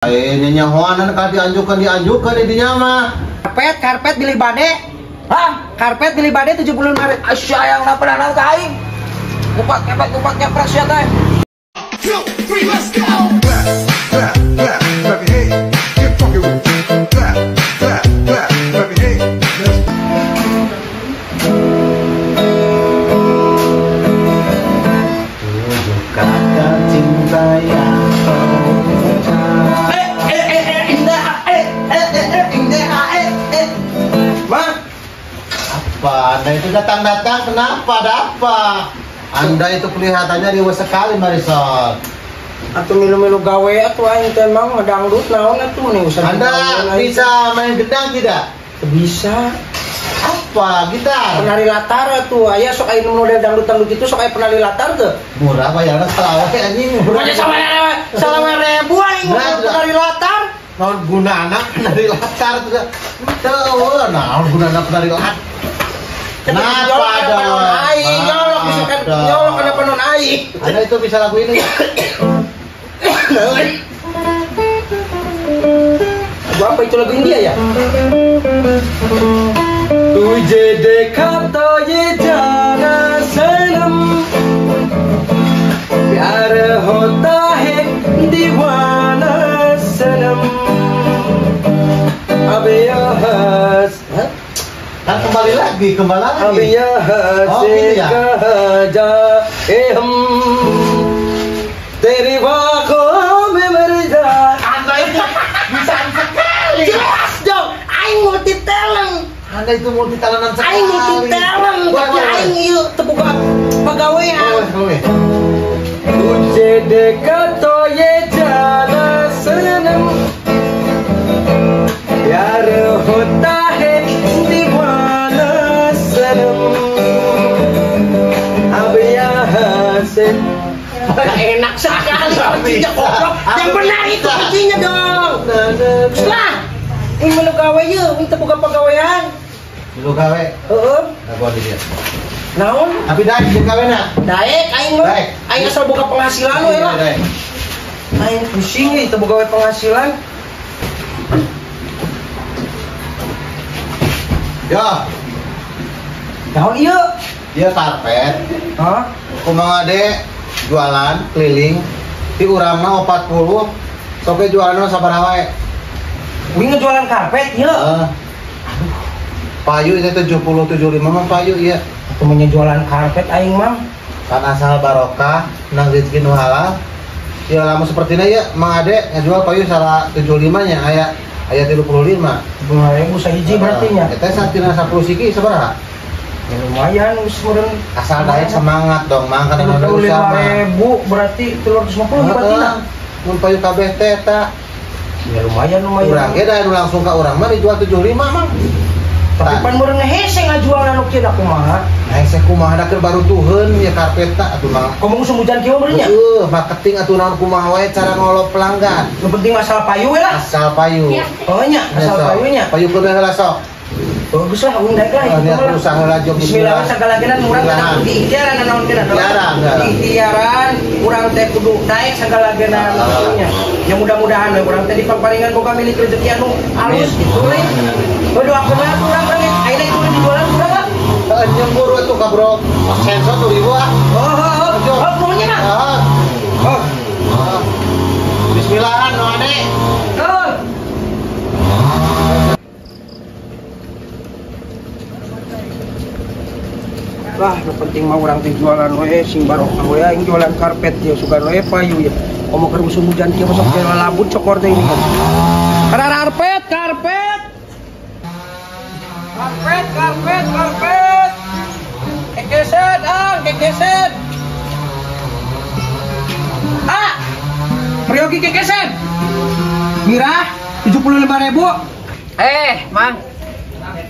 Nyahoan ka dianjukan di dinya mah. Karpet, karpet bilih bade. Hah? Karpet bilih bade 75 ribu. Asyayang na pernah ka aing. Kupak kepek sia teh. 2, 3, let's go. Clap, clap, clap, clap your hands. Get funky with it. Clap, clap, clap, clap your hands. Let's Tujuh kata cinta yang kau ucap. Bang, apa Anda itu datang-datang kenapa? Ada apa? Anda itu kelihatannya riweuh sekali, Marisol. Atuh milu-milu gawe atuh aing teh mang ngedangdut naon atuh nih usah. Anda bisa main gendang tidak? Bisa. Apa? Gitar? Penari latar atuh. Aya sok aya nu model dangdut-dangdut itu sok aya penari latar teu? Murah bayarna salawe anjing. Murah salawe ribu aing penari latar. Naon gunana penari latar tuh? Teu, naon gunana penari latar? Kenapa dong? Aing nyolok bisa kan nyolok kana panon aing. Anda itu bisa lagu ini enggak? Lagu apa itu, lagu India ya? Tujhe dekha to ye jana sanam pyar hota hai diwana sanam ab yahas. Kan kembali lagi. Ab yahas oh, gitu ya? Jae hum teri baahon mein mar ja. Anda itu bisa sekali. Jelas dong, aing multi talent. Anda itu multi talentan sekali. Aing multi talent, tapi aing ieu teu boga pagawean. Tujhe dekha to ye jana sanam pyar hota hai diwana sanam ab yahan se. Enak sekali kuncinya goblok. Yang benar itu kuncinya dong. Setelah ini melu gawe yeuh, ini teu boga pagawean. Melu gawe? Heeh. Nah, di dia. Naon? Tapi daek jeung gawena? Daek aing mah. Aing asal boga penghasilan we lah. Aing pusing euy teu boga penghasilan. Ya. Naon ieu? Ieu karpet. Hah? Kumaha de jualan keliling di urangna 40 sok ge jualanna sabaraha wae. Uing ngejualan karpet ieu. Heeh. Aduh. Payu itu 70 75 mah payu ieu. Atuh mah jualan karpet aing mah. Kan asal barokah nang rezeki nu halal. Ya lamun sapertina ieu Mang Ade ngajual payu salah 75 nya aya aya 35. 35.000 sahiji berarti nya. Eta satina 10 siki sabaraha? Ya lumayan geus meureun. Asal daek semangat dong Mang kana usaha. 25.000 berarti 350 berarti na. Mun payu kabeh teh eta. Ya lumayan. Urang ge da langsung ka urang mah dijual 75 Mang. Tapi pan meureun ngehese ngajual anu kieu da kumaha? Hese kumaha da keur baru tuheun ya karpetna atuh Mang. Komo musim hujan kieu meureun nya? Heuh, marketing atuh naon kumaha wae cara ngolok pelanggan. Nu penting asal payu we lah. Asal payu. Oh nya, asal payu nya. Payu kudu heula sok. Bagus lah, uing daek lah itu lah. Usaha lah job. Bismillah sagala-galana urang teh kudu ikhtiaran naon teh Ikhtiaran urang teh kudu daek sagala-galana nya. Ya mudah-mudahan we urang teh dipaparingan boga milik rezeki anu alus gitu we. Doakeun we atuh urang teh. Ayeuna itu dijualan urang lah. Heeh, jeung buru atuh ka bro. Sensor tuh ribu ah. Oh, oh, oh, mah. Oh. Bismillahan nu ade. Heeh. Lah, nu penting mah urang teh jualan we sing barokah we aing jualan karpet ya sugan we payu ya. Komo keur musim hujan kieu masuk jalan labut cokor teh ini. Karpet, karpet. Karpet, karpet, karpet. Kekeset, ah, kekeset. Ah. Peryogi kekeset. Mirah 75.000. Mang.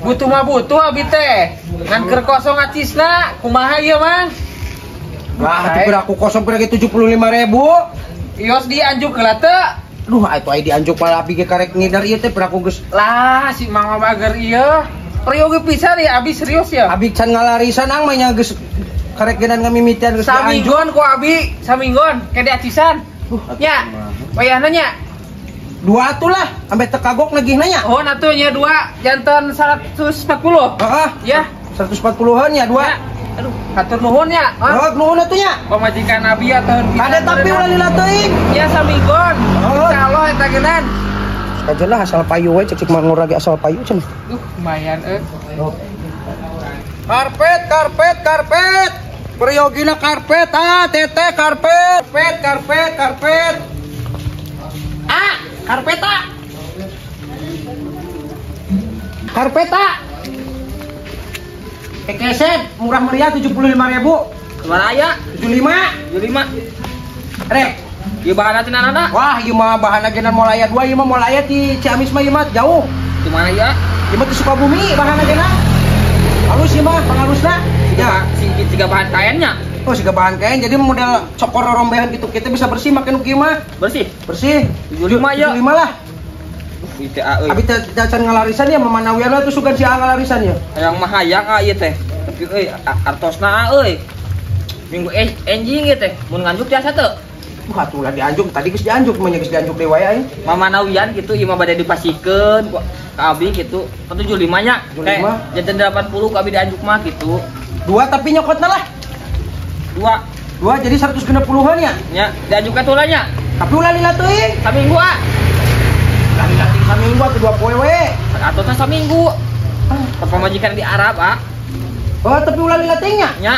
Butuh mah butuh abi teh. Ngan keur kosong acisna, kumaha ieu Mang? Wah, atuh keur aku kosong keur 75.000. Ios dianjuk heula teu? Duh, atuh aya dianjuk pala abi ge karek ngidar ieu teh keur aku geus. Lah, si Mang mah bager ieu. Peryogi pisan ya abi serius ya. Abi can ngalarisan ang mah nya geus karek genan ngamimitian geus dianjuk. Saminggon ku abi, saminggon ke diacisan. Nya, wayahna nya. Dua atuh lah, sampai tekagok nagihna nya. Oh, atuh nya dua, janten 140. Heeh. Ya, 140-an ya dua. Ya. Aduh, hatur nuhun ya. Oh, nuhun atuh nya. Pamajikan abi atuh. Ada tapi ulah lila teuing. Ya saminggon. Oh. Insyaallah eta geunan. Kajeun lah asal payu we cek mangur lagi asal payu cenah. Lumayan euy. Karpet, karpet, karpet. Priyogina karpet, ah, teteh karpet, karpet, karpet, karpet. Ah, karpet ah. Karpet ah. Kekeset murah meriah 75.000. Kumaha aya? 75. 75. Rek, ieu bahanna cenah nana? Wah, ieu mah bahanna genan moal aya dua, ieu mah moal aya ti Ciamis mah ieu mah jauh. Di mana ieu? Ieu mah ti Sukabumi bahanna genan. Halus ieu mah, panghalusna. Ya, siga bahan kainnya. Oh, siga bahan kain. Jadi model cokor rombehan gitu kita bisa bersih make nu kieu mah. Bersih. Bersih. 75 ya. 75 lah. Itu euy. Abi teh can ngalarisan ya mamanawian lah tuh sugan si ngalarisan ya. Hayang mah hayang ah ieu teh. Tapi euy artosna euy. Minggu enjing ieu teh. Mun nganjuk tiasa teu? Wah, atuh lah dianjuk. Tadi geus dianjuk mah geus dianjuk deui wae aing. Mamanawian gitu ieu mah bade dipasikeun ka abi gitu. 75 nya. 75. Janten 80 ka abi dianjuk mah gitu. Dua tapi nyokotna lah. Dua. Dua jadi 160-an ya? Nya, dianjuk ka tuh nya. Tapi ulah lila teuing. Saminggu ah. Ulah lila teuing saminggu atuh dua poe we. Atosna saminggu. Pamajikan di Arab ah. Oh, tapi ulah lila teuing nya? Nya.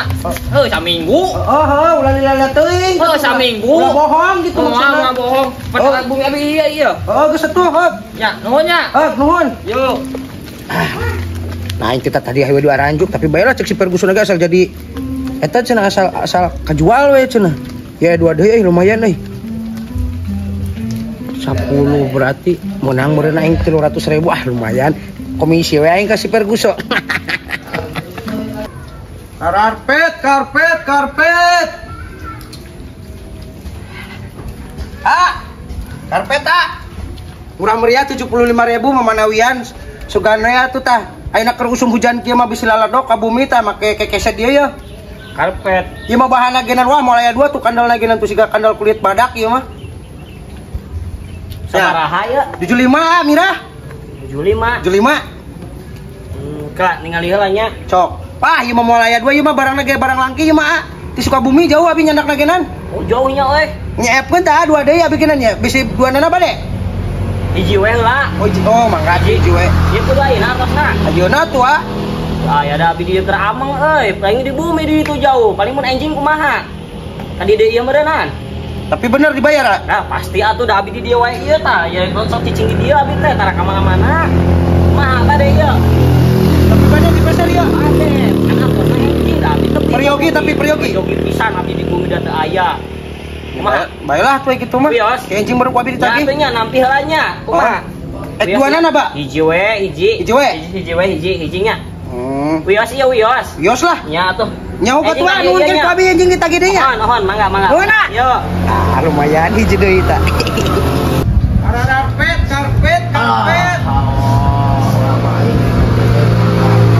Heuh, saminggu. Oh, heuh, ulah lila teuing. Heuh, saminggu. Ulah bohong gitu maksudna. Ulah bohong. Padahal bumi abi iya iya. Oh, geus atuh, heuh. Nya, nuhun nya. Heuh, nuhun. Yo. Nah, kita tadi hayu dua ranjuk tapi baiklah cek si Ferguson ge asal jadi eta cenah asal asal kajual we cenah. Ya dua deui lumayan euy. 10 berarti menang meureun aing 300.000 ah lumayan. Komisi we aing ka si Ferguson. Karpet, karpet, karpet. Ah, karpet ah. Murah meriah 75.000 mamanawian sugana atuh tah. Ayeuna keur usum hujan kieu mah bisi laladok ka bumi tah make kekeset ieu ya. Karpet. Ieu mah bahanna genan wah moal aya dua tuh kandalna genan tuh siga kandal kulit badak ieu mah. Sabaraha ieu? 75 mirah. 75. 75. Kelak ningali heula nya. Cok. Wah, ieu mah moal aya dua ieu mah barangna ge barang langki ieu mah ah. Ti Sukabumi jauh abi nyandakna genan. Oh, jauhnya euy. Nyeepkeun tah dua deui abi genan nya. Bisi duanana bade. Hiji we heula. Oh, hiji. Oh, mangga hiji we. Ieu kudu ayeuna atosna. Ayeuna tuh ah. Ah, ya da abi di dieu keur ameng euy. Paling di bumi di ditu jauh. Paling mun enjing kumaha? Tadi deui ieu meureunnan. Tapi bener dibayar ah? Nah, pasti atuh da abi di dieu wae ieu tah. Ya sok cicing di dieu abi teh tara ka mana-mana. Kumaha bade ieu? Tapi banyak di pasar ieu. Bade. Kan atosna enjing da abi teh. Peryogi tapi peryogi. Peryogi pisan abi di bumi da teu aya. Kumaha? Baiklah tuh gitu mah. Kayak enjing baru ku abi ditagih. Ya atuh nya nampi heula nya. Kumaha? Dua nana, Pak? Hiji we, hiji. Hiji we? Hiji we, hiji, hijinya. Wios ieu wios. Wios lah. Nya atuh. Nyaho ka tuan nuhun ku abi anjing ditagih deui nya. Mohon, mohon, mangga, mangga. Nuhun ah. Yo. Ah, lumayan hiji deui tah. Karpet, karpet, karpet.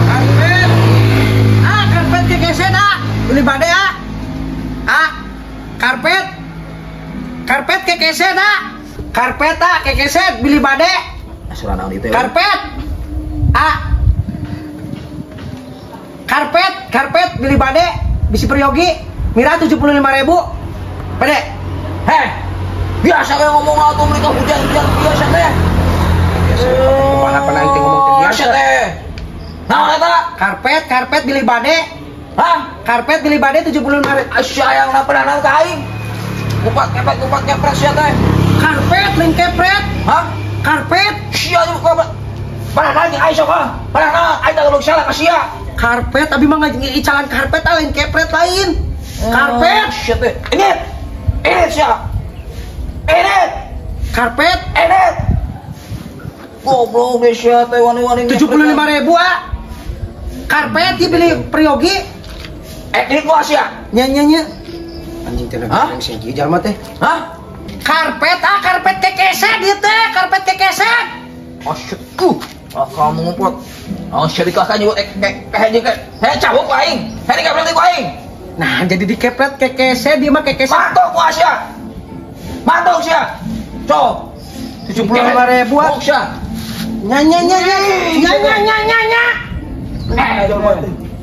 Karpet. Ah, karpet kekeset ah. Beli bade ah. Ah. Karpet. Karpet kekeset ah. Karpet ah kekeset beli bade. Karpet. Ah. Karpet, karpet beli bade bisi peryogi mirah 75.000. Bade. Heh. Biasa kayak ngomong atuh mereka hujan-hujan biasa teh. Biasa. Kumaha pernah aing teh ngomong teh biasa teh. Naon eta? Karpet, karpet beli bade. Hah? Karpet beli bade 75.000. Asyik yang pernah ka aing. Kupat kepret sia teh. Karpet lain kepret. Hah? Karpet. Sia tuh pernah nanya aing sok ah. Pernah aing teh goblok salah ka sia. Karpet abi mah ngicalan karpet lain kepret lain. Karpet. Sia teh. Ini. Ini sia. Ini. Karpet. Ini. Goblok deh sia teh wani-wani. 75.000 ah. Karpet dibeli priyogi. Ini gua sia. Nya nya nya. Anjing teh lagi sing jalma teh. Hah? Karpet ah, karpet kekeset ieu teh, karpet kekeset. Asyik. Ah, kamu ngumpet. Oh, syarikah kan juga kayak cabuk aing. Hei dikepret ku aing. Nah, jadi dikepret kekeset dia mah kekeset. Mantuk ku sia. Mantuk sia. Cok. 75.000. Boksa. Nya nya nya nya nya nya nya nya nya.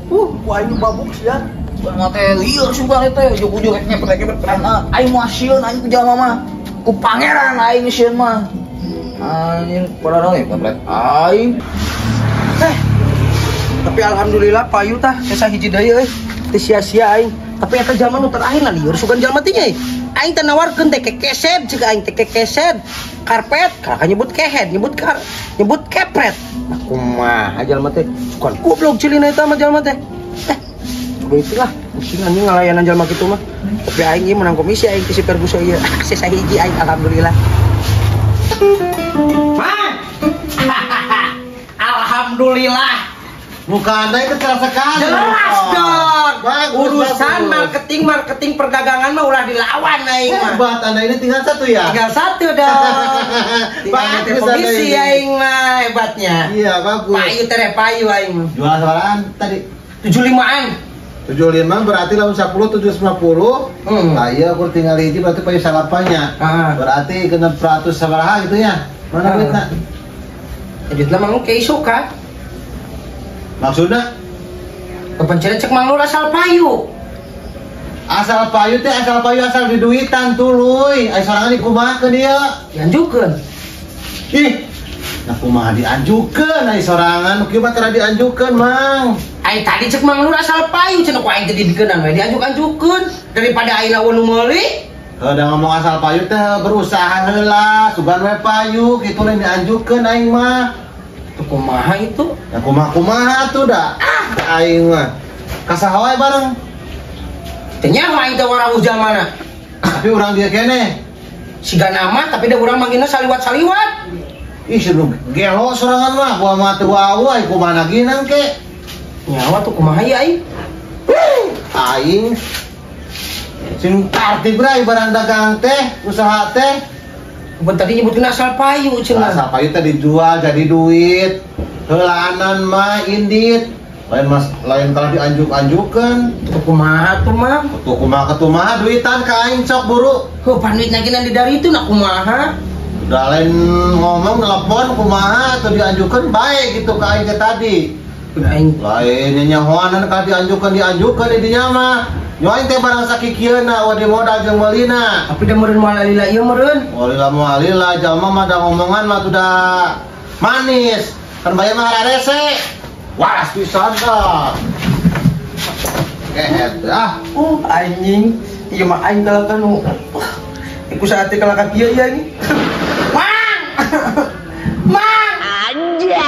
Ku aing babuk sia. Mah teh lieur sugan teh ujug-ujug rek ngepet-ngepet karena aing mah sieun aing ku jalma mah. Ku pangeran aing sieun mah. Anjing padahal ngepet aing. Tapi alhamdulillah payu tah sesa hiji deui euy. Teu sia-sia aing. Tapi eta jalma nu terakhir na lieur sugan jalma teh nya. Aing teh nawarkeun teh kekeset ceuk aing teh kekeset. Karpet, kalahka nyebut kehead, nyebut kar, nyebut kepret. Nah kumaha jalma teh sugan goblok ceulina eta mah jalma teh. Coba itulah pusing anjing ngalayanan jalma kitu mah. Tapi aing ieu menang komisi aing ti si Ferguson ieu. Sesa hiji aing alhamdulillah. Mang. Alhamdulillah. Muka Anda itu cerah sekali. Jelas dong. Bagus, urusan bagus. Marketing perdagangan mah ulah dilawan aing mah. Hebat Anda ini tinggal satu ya? Tinggal satu dong. Tinggal bagus komisi aing mah hebatnya. Iya, bagus. Payu tereh payu aing mah. Jual sebaraan tadi 75-an. 75 berarti lawan 10 750. Nah, iya aku tinggal hiji berarti payu salapanya. Berarti 600 sabaraha gitu ya. Mana duitna? Duitna mah ke isuk kan. Maksudnya? Kepencet cek Mang Nur asal payu. Asal payu teh asal payu asal diduitan tuluy. Ai sorangan dikumahakeun ieu? Dianjukeun. Ih. Nah kumaha dianjukeun ai sorangan nu kieu mah tara dianjukeun, Mang. Ai tadi cek Mang Nur asal payu cenah ku aing teh dibikeunan we dianjuk-anjukeun daripada ayeuna nu meuli. Heuh da ngomong asal payu teh berusaha heula, sugan we payu kitu lain dianjukeun aing mah. Kumaha itu? Ya kumaha-kumaha tuh dah. Aing mah. Kasaha wae bareng. Teh nyaho aing teh warawuh jalmana. Tapi urang dia keneh. Siga nama tapi da urang manggilna saliwat-saliwat. Ih sinu gelo sorangan mah gua mah teu wawuh aing kumaha ginang ke. Nyawa tuh kumaha ieu aing? Aing sing arti bray barang dagang teh, usaha teh. Bukan tadi nyebutin asal payu cenah. Asal payu teh dijual jadi duit. Heulaanan mah indit. Lain mas lain kalau dianjuk-anjukeun. Tuh kumaha tuh mah? Tuh kumaha kumaha duitan ka aing sok buru. Heuh pan duitna geunan di dari itu na kumaha? Udah lain ngomong telepon kumaha atau dianjukeun bae gitu ka aing teh tadi. Udah aing lain nyahoanan ka dianjukeun di dinya mah. Nyoain teh barang sakikieuna wa di modal jeung meulina. Tapi da meureun moal lila ieu meureun. Moal lila lila jalma mah da ngomongan mah tuh manis. Kan bae mah rarese. Waras pisan dah. Kehet ah. Anjing. Ieu mah aing kalakan nu. Iku saat teh kalakan kieu ieu anjing. Mang. Mang. Anjay.